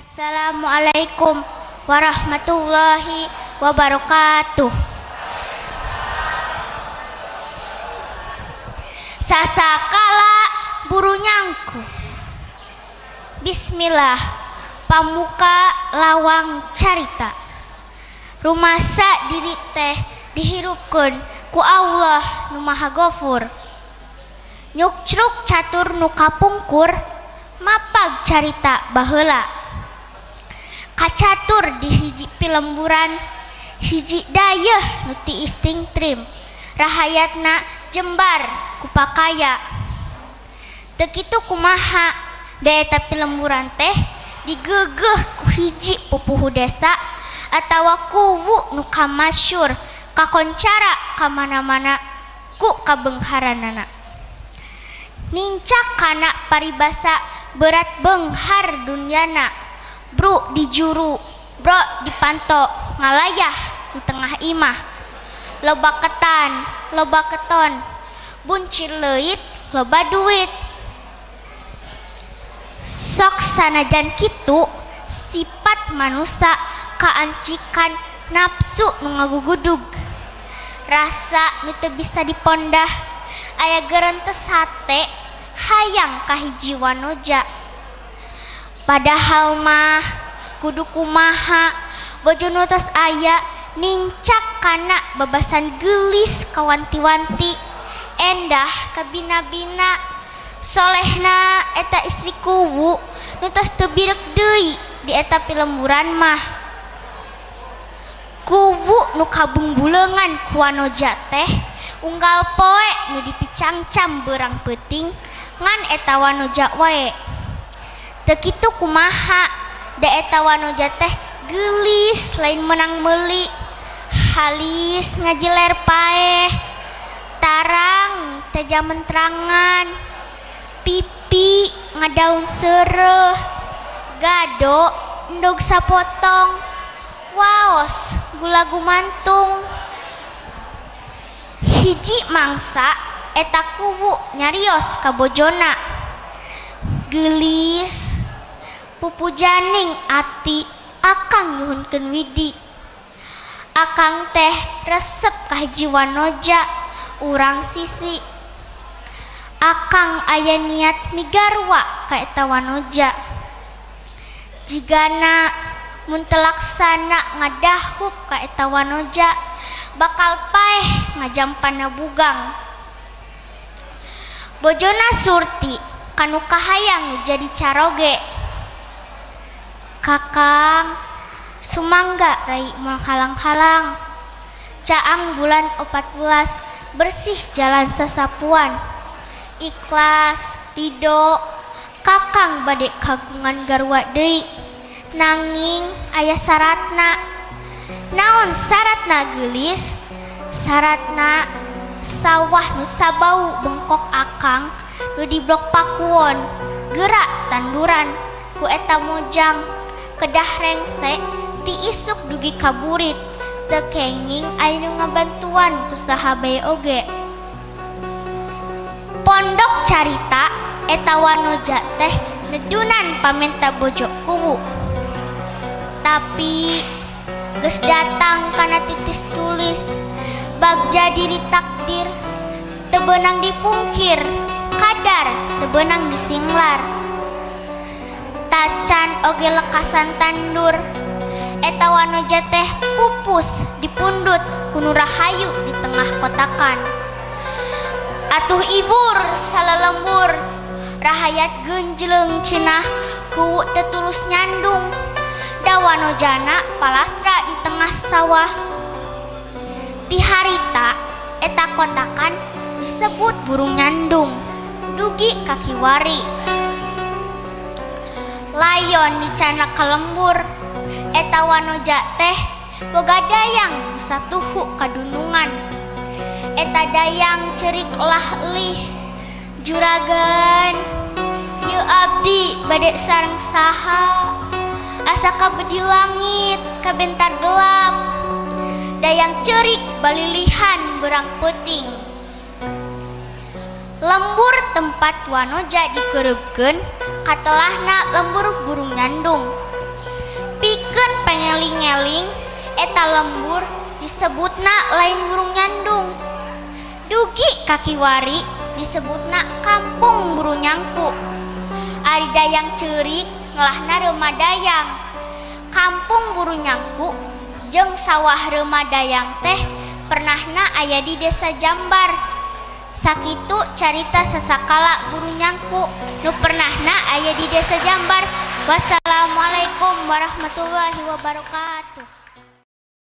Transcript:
Assalamualaikum warahmatullahi wabarakatuh. Sasakala buru nyangku. Bismillah, pamuka lawang carita. Rumasa diri teh dihirupkeun ku Allah nu Maha Gofur. Nyukcruk catur nu kapungkur, mapag carita baheula. Kacatur di hiji pilemburan, hiji dayeuh nu tiis tingtrim, rahayatna jembar ku pakaya. Teu kitu kumaha da eta pilemburan teh digeugeuh ku hiji pupuhu desa atawa kuwu nu kamasyur kakoncara kamana-mana ku kabeungharanana. Nincak kana paribasa berat beunghar dunyana, bru di juru, bro di panto, ngalayah di tengah imah. Loba ketan, loba keton, buncir leuit, loba duit. Sok sanajan kitu, sifat manusa kaancikan nafsu nu ngagugudug. Rasa nu teu bisa dipondah, aya gerentes hate hayang ka hiji wanoja. Padahal mah kudu kumaha bojo nu tos aya nincak kana babasan geulis kawanti-wanti, endah kabina-bina. Solehna eta istri kuwu nu tos teu birek deui di eta pilemburan mah. Kuwu nu kabungbuleungan ku wanoja teh unggal poe nu dipicangcam beurang peuting ngan eta wanoja wae. Teu kitu kumaha da eta wanoja teh geulis lain menang meuli, halis ngajeler paeh, tarang teh jamentrangan, pipi ngadaun seureuh, gado endog sapotong, waos gula gumantung. Hiji mangsa eta kuwu nyarios ka bojona, geulis pupujaning ati akang nyuhunkeun widi. Akang teh resep ka hiji wanoja urang sisi. Akang aya niat migarwa ka eta wanoja. Jigana mun telaksana ngadahup ka eta wanoja bakal paeh ngajampana bugang. Bojona Surti kanu kahayang jadi caroge. Kakang sumangga rai menghalang-halang. Caang bulan 14 bersih jalan sasapuan. Ikhlas ridho kakang bade kagungan garwa deui. Nanging aya syaratna. Naon syaratna geulis? Syaratna sawah nu sabau bengkok akang nu di blok Pakuwon gerak tanduran ku eta mojang kedah rengse ti isuk dugi kaburit teu kenging aya nu ngabantuan ku saha bae oge. Pondok carita eta wanoja teh nedunan pamenta bojo kuwu. Tapi geus datang kana titis tulis, bagja diri takdir teu beunang dipungkir, kadar teu beunang disinglar. Tacan oge lekasan tandur, eta wanoja teh pupus dipundut ku nu rahayu di tengah kotakan. Atuh ibur salalembur, rahayat genjleung cenah kuwu teu tulus nyandung. Da wanojana palastra di tengah sawah. Ti harita eta kotakan disebut burung nyandung dugi ka kiwari. Layon dicana ka lembur, eta wanoja teh boga dayang nu satuhu kadunungan. Eta dayang ceurik lah eulih, juragan ieu abdi bade sareng saha? Asa kabedi langit kabentar gelap. Dayang ceurik balilihan berang peuting. Lembur tempat wanoja dikereupkeun katelahna lembur burung nyandung. Pikeun pengeling-eling eta lembur disebutna lain burung nyandung. Dugi kakiwari disebutna kampung burung nyangku. Ari dayang ceurik ngelahna Reumadayang. Kampung burung nyangku jeung sawah Reumadayang teh pernahna aya di desa Jambar. Sakitu carita sasakala burung nyangku nu pernahna aya di desa Jambar. Wassalamualaikum warahmatullahi wabarakatuh.